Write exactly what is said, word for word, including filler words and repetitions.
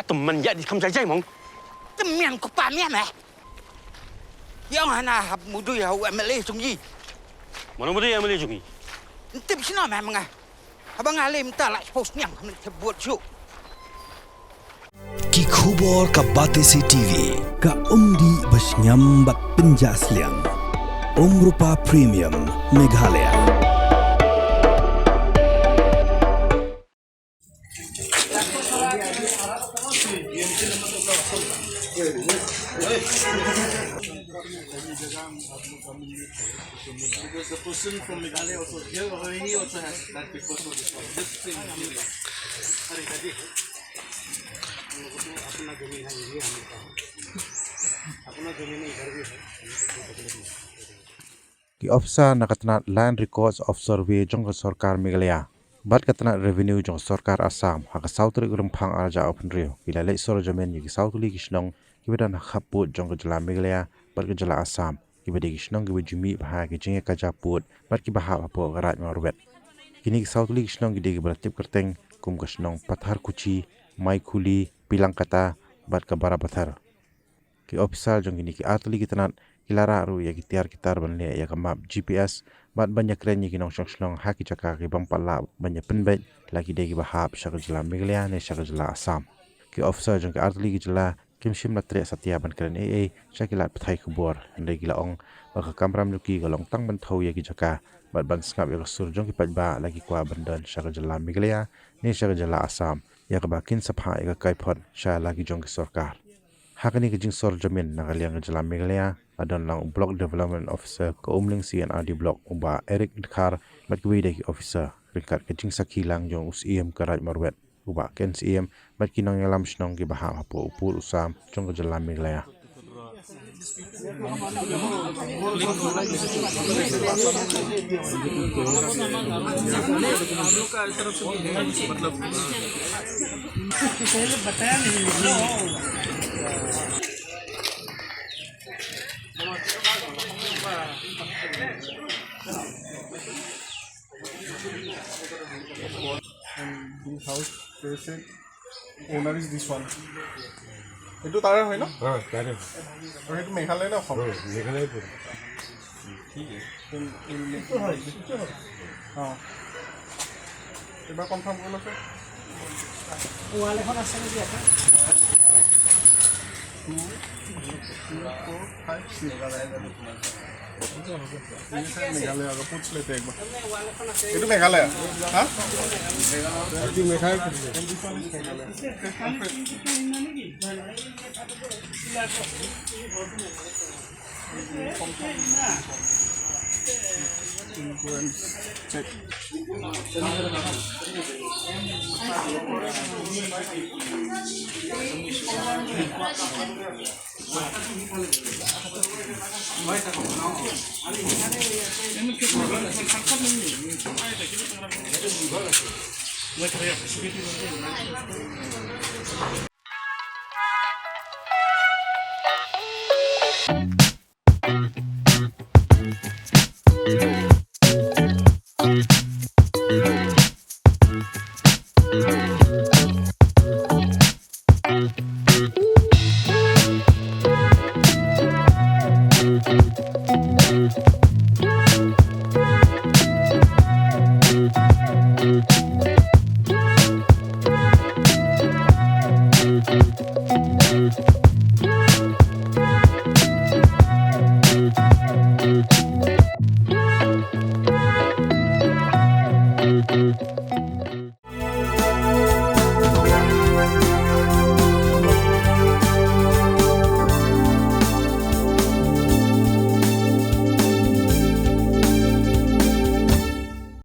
Tymmen ïa di kham jai jai mong. Tymmen ko pa mian eh. Ïa nga na hap mudui ha u M L A jong i. Mano mudui M L A jong i? Ntip sino meh menga. Haba nga lem ta la post niang men te buat ju. Ki khubor ka Batesi T V, ka umdih ba shngiam bad pynjah sliang. Umrupa Premium Meghalaya. Because the person from Meghalaya also, he also has that request for this one. Just same material. अरे, दादी, हम लोग को तो अपना जमीन है, ये हमें कहा। अपना जमीन इधर भी है, हम लोग को कोई तकलीफ नहीं है। Ki officer na ka tnat Land Records of Survey jong ka sorkar Meghalaya bad ka tnat Revenue jong ka sorkar Assam, ha ka saw tarik Rymphang arhajar arphew hynriew, ki la leit sor jamin ïa ki saw tylli ki shnong kiba don ha khappud jong ka jylla Meghalaya bad ka jylla Assam, kiba dei ki shnong kiba ju mih bha ha ki jingïakajia pud bad kiba hap hapoh ka Raid Marwet. Kine ki saw tylli ki shnong ki dei kiba la tip kyrteng kum ka shnong Patharkuchi, Maikhuli, Pilangkata bad ka Barapathar. Ki officer jong kine ki ar tylli ki tnat ki la rah ruh ïa ki tiar ki tar ban leh ïa ka map G P S bad ban ïakren ïa ki nongshong shnong ha ki jaka ki bym pat lah ban ïa pynbeit, la ki dei kiba hap sha ka jylla Meghalaya ne sha ka jylla Assam. Ki officer jong ki ar tylli ki jylla kim shym la treh satia ban kren ei ei sha ki lad pathai khubor, hynrei ki la ong ba ka kamram jong ki ka long tang ban thew ïa ki jaka bad ban sngap ïa ka sur jong ki paidbah la ki kwah ban don sha ka jylla Meghalaya ne sha ka jylla Assam, ïa kaba kin sa phah ïa ka kaiphod sha la ki jong ki sorkar. Ha kane ka jingsor jamin na ka liang ka jylla Meghalaya, la don lang u Block Development Officer ka Umling C and R D Block, u Bah Eric Dkhar, bad kiwei de ki officer, ryngkat ka jingsakhi lang jong u Syiem ka Raid Marwet, u Bah Ken Syiem, bad ki nongïalam shnong kiba hap hapoh u pud u sam jong ka jylla Meghalaya. And this house, they said, owner is this one. এইটো তাৰে হয় ন? হ্যাঁ, তাৰে হয়। আৰু সেইটো মেঘালয় নে অসম? হ্যাঁ, মেঘালয় পৰে। ঠিক আছে। উম, উম, অ। এবাৰ কনফাৰ্ম কৰি লওক। ৱাল এখন আছে নেকি ইয়াতে? Two, two, four, five, six. Meghalaya আগত পৌঁছলে একবাৰ। এইটো মেঘালয়, হা? এইটো মেঘালয়।